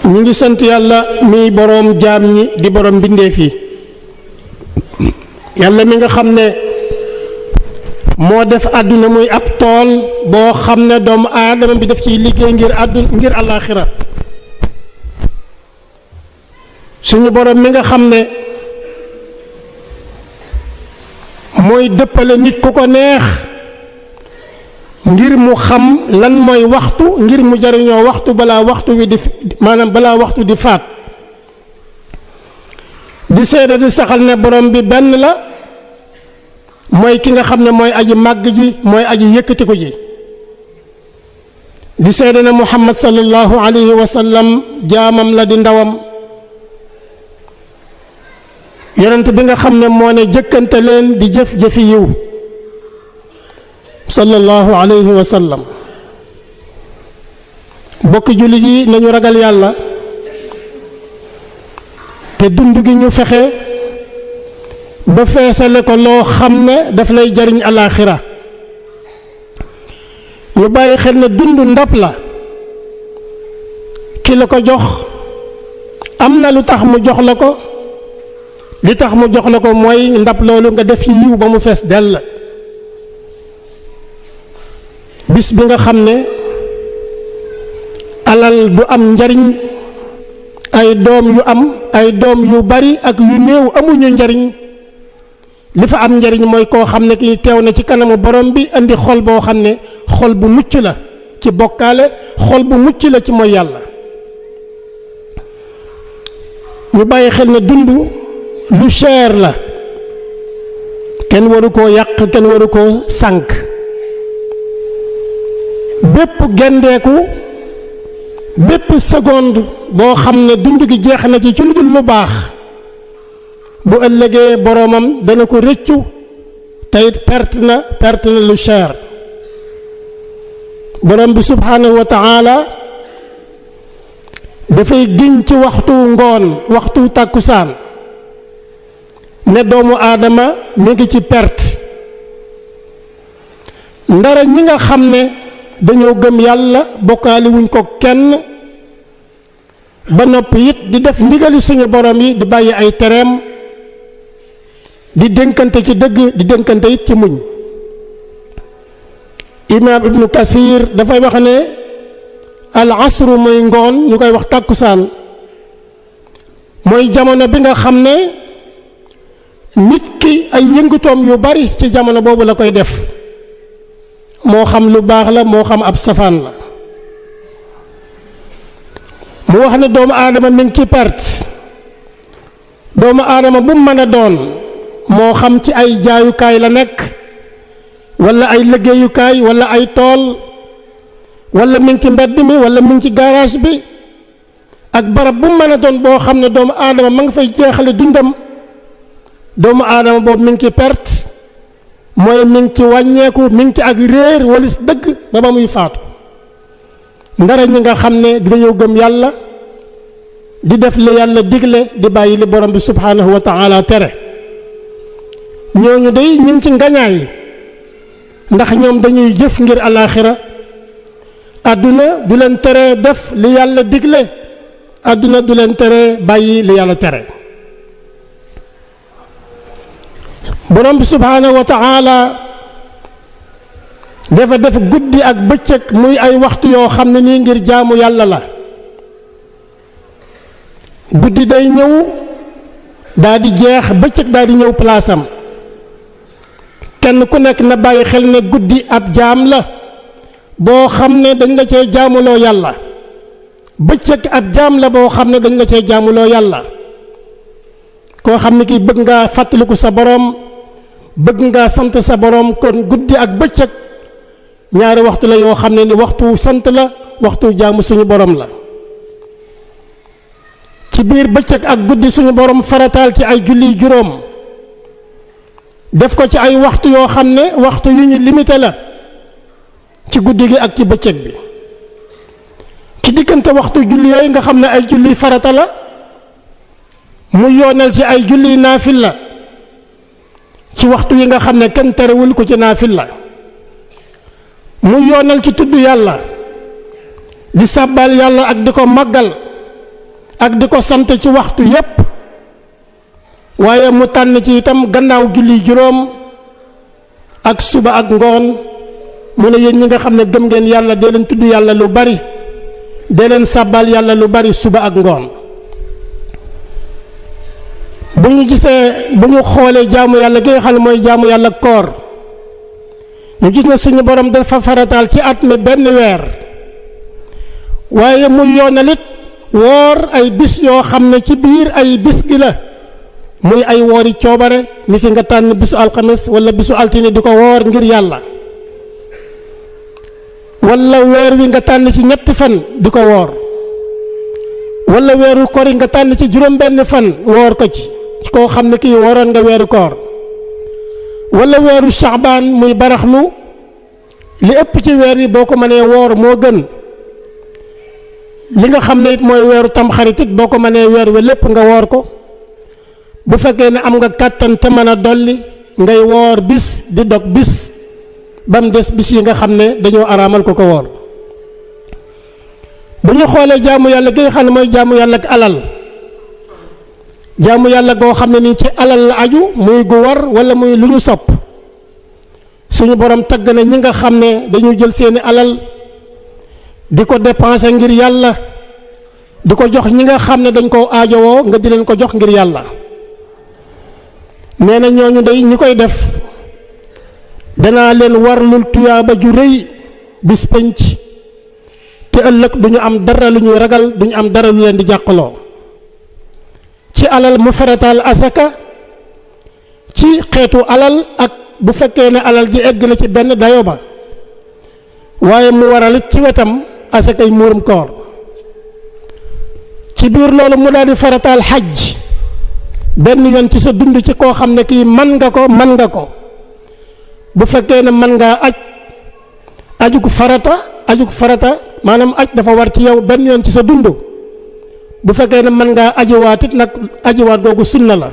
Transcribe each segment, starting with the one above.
ñu ngi sant yàlla mi boroom jaam ñi di boroom mbindeef yi yàlla mi nga xam ne moo def àdduna muy ab tool boo xam ne doomu aadama bi daf ciy liggéey ngir àllaaxira suñu boroom mi nga xam ne mooy dëppale nit ku ko neex ngir mu xam lan mooy waxtu ngir mu jariñoo waxtu balaa waxtu wi balaa waxtu di faat di seede di saxal ne borom bi benn la mooy ki nga xam ne mooy aji màgg ji mooy aji yëkkatiku ji di seede ne Muhammad sallallahu alayhi wa sallam jaamam la di ndawam yonent bi nga xam ne moo ne jëkkante leen di jëf-jëfi yiw sallallahu alayhi wa sallam bokki jullit yi nañu ragal yàlla te dund gi ñu fexe ba feesale ko loo xam ne daf lay jariñ alaaxira ñu bàyyi xel ne dund ndab la ki la ko jox am na lu tax mu jox la ko li tax mu jox la ko mooy ndab loolu nga def ci yiw ba mu fees dell bis bi nga xam ne alal du am njariñ ay doom yu bari ak yu néew amuñu njariñ li fa am njariñ mooy koo xam ne ki teew na ci kanamu borom bi indi xol boo xam ne xol bu mucc la ci bokkaale xol bu mucc la ci mooy yàlla ñu bàyyi xel ne dund lu cher la kenn waru koo yàq kenn waru koo sànk bépp gendeeku bépp seconde boo xam ne dund gi jeex na ci lu dul lu baax bu ëllëgee boroomam dana ko rëccu teyit perte na lu cher borom bi subhaanahu wa taala dafay giñ ci waxtu ngoon waxtu tàkkusaan ne doomu aadama mi ngi ci perte ndara ñi nga xam ne dañoo gëm yàlla bokkaali wuñ ko kenn ba noppi it di def ndigali suñu borom yi di bàyyi ay tereem di dénkante ci dëgg di dénkante it ci muñ imaam ibnu kasir dafay wax ne al asru mooy ngoon ñu koy wax tàkkusaan mooy jamono bi nga xam ne nit ki ay yëngutoom yu bari ci jamono boobu la koy def moo xam lu baax la moo xam ab safaan la mu wax ne doomu aadama mi ngi ci perte doomu aadama bu mu mën a doon moo xam ci ay jaayukaay la nekk walla ay liggéeyukaay walla ay tool walla mi ngi ci mbedd mi walla mi ngi ci garage bi ak barab bu mu mën a doon boo xam ne doomu aadama ma nga fay jeexale dundam doomu aadama boobu mi ngi ci perte mooy mi ngi ci wàññeeku mi ngi ci ak réer walis dëgg ba muy faatu ndara ñi nga xam ne dañoo gëm yàlla di def li yàlla digle di bàyyi li borom bi subhaanahu wa taala tere ñooñu day ñu ngi ci ngañaay ndax ñoom dañuy jëf ngir alaaxira àdduna du leen tere def li yàlla digle àdduna du leen tere bàyyi li yàlla tere borom bi subhaanahu wa taala dafa def guddi ak bëccëg muy ay waxtu yoo xam ne nii ngir jaamu yàlla la guddi day ñëw daa di jeex bëccëg daa di ñëw palaasam kenn ku nekk na bàyyi xel ne guddi ab jaam la boo xam ne dañ la cee jaamuloo yàlla bëccëg ab jaam la boo xam ne dañ la cee jaamuloo yàlla koo xam ne kii bëgg ngaa fàttaliku sa boroom bëgg ngaa sant sa boroom kon guddi ak bëccëg ñaari waxtu la yoo xam ne ni waxtu sant la waxtu jaamu suñu boroom la ci biir bëccëg ak guddi suñu boroom farataal ci ay julli juróom def ko ci ay waxtu yoo xam ne waxtu yu ñu limité la ci guddi gi ak ci bëccëg bi ci diggante waxtu julli yooyu nga xam ne ay julli farata la mu yoonal ci ay julli naafil la ci waxtu yi nga xam ne kenn terewul ko ci naafil la mu yoonal ci tudd yàlla di sàbbal yàlla ak di ko màggal ak di ko sant ci waxtu yépp waaye mu tànn ci itam gannaaw julli juróom ak suba ak ngoon mu ne yéen ñi nga xam ne gëm ngeen yàlla dee leen tudd yàlla lu bari dee leen sàbbal yàlla lu bari suba ak ngoon. bu ñu xoolee jaamu yàlla gi nga xam ne mooy jaamu yàlla koor ñu gis ne suñu borom dafa farataal ci at mi benn weer waaye mu yoonalit woor ay bis yoo xam ne ci biir ay bis gi la muy ay woori coobare ni ki nga tànn bisu alxames wala bisu altine di ko woor ngir yàlla wala weer wi nga tànn ci ñetti fan di ko woor wala weeru koor yi nga tànn ci juróom benn fan woor ko ci koo xam ne kii waroon nga weeru koor wala weeru saabaan muy baraxlu li ëpp ci weer yi boo ko mënee woor moo gën li nga xam ne it mooy weeru tamxarit it boo ko mënee weer wi lépp nga woor ko bu fekkee ne am nga kàttan te mën a dolli ngay woor bis di dog bis ba mu des bis yi nga xam ne dañoo araamal ko woor. bu ñu xoolee jaamu yàlla gi nga xam ne mooy jaamu yàlla ak alal jaamu yàlla goo xam ne nii ci alal la aju muy gu war wala muy lu ñu sopp suñu borom tagg na ñi nga xam ne dañu jël seeni alal di ko dépenser ngir yàlla di ko jox ñi nga xam ne dañ koo aajowoo nga di leen ko jox ngir yàlla nee na ñooñu day ñi koy def danaa leen warlul tuyaaba ju rëy bis penc te ëllëg duñu am dara lu ñuy ragal duñu am dara lu leen di jàqaloo ci alal mu farataal asaka ci xeetu alal ak bu fekkee ne alal ji egg na ci benn dayo ba waaye mu waral it ci wetam asakay muurum koor ci biir loolu mu daal di farataal xaj benn yoon ci sa dund ci koo xam ne kii man nga ko bu fekkee ne man ngaa ajug farata maanaam aj dafa war ci yow benn yoon ci sa dund bu fekkee ne mën ngaa ajiwaat it nag ajiwaat googu sunna la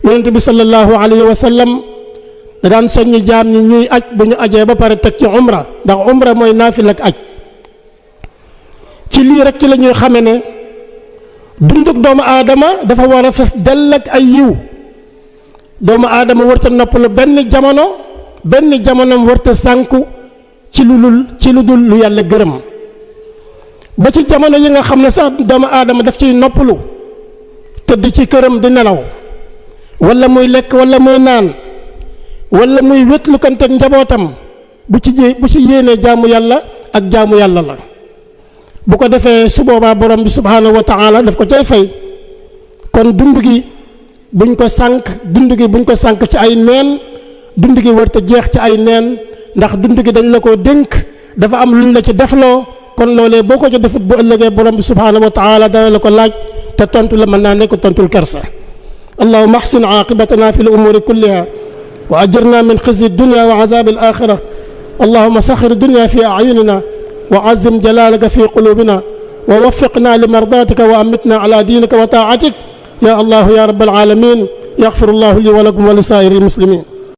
yonent bi sallallahu alayhi wa sallam da daan soññi jaam ñi ñuy aj bu ñu ajee ba pare teg ci umra ndax umra mooy naafila ak aj ci lii rek ci la ñuy xame ne dunduk doomu aadama dafa war a fes dell ak ay yiw doomu aadama warta noppalu benn jamonoom warta sànku ci lu dul lu yàlla gërëm ba ci jamono yi nga xam ne sax doomu aadama daf ciy noppalu tëdd ci këram di nelaw wala muy lekk wala muy naan wala muy wétlukanteeg njabootam bu ci yéenee jaamu yàlla ak jaamu yàlla la bu ko defee su boobaa borom bi subhaanahu wa taala daf ko cay fay kon dund gi buñ ko sànk ci ay neen dund gi warta jeex ci ay neen ndax dund gi dañ la ko dénk dafa am luñ la ci defloo kon loolee boo ko ci defut bu ëllëgee borom bi subhaanahu wa taala dana la ko laaj te tontu la mën naa nekk tontul kersa allahumma ahsin aqibatana fi l umuri kulliha wa ajirna min xizyi dunya wa azabi al axira allahumma saxir dunya fi ayunina wa azim jalalaka fi qulubina wa waffiqna li mardatika wa amitna ala dinika wa taatik ya allah ya rabbal alamin yaxfiru llahu li wa lakum wa li saa'iri al muslimin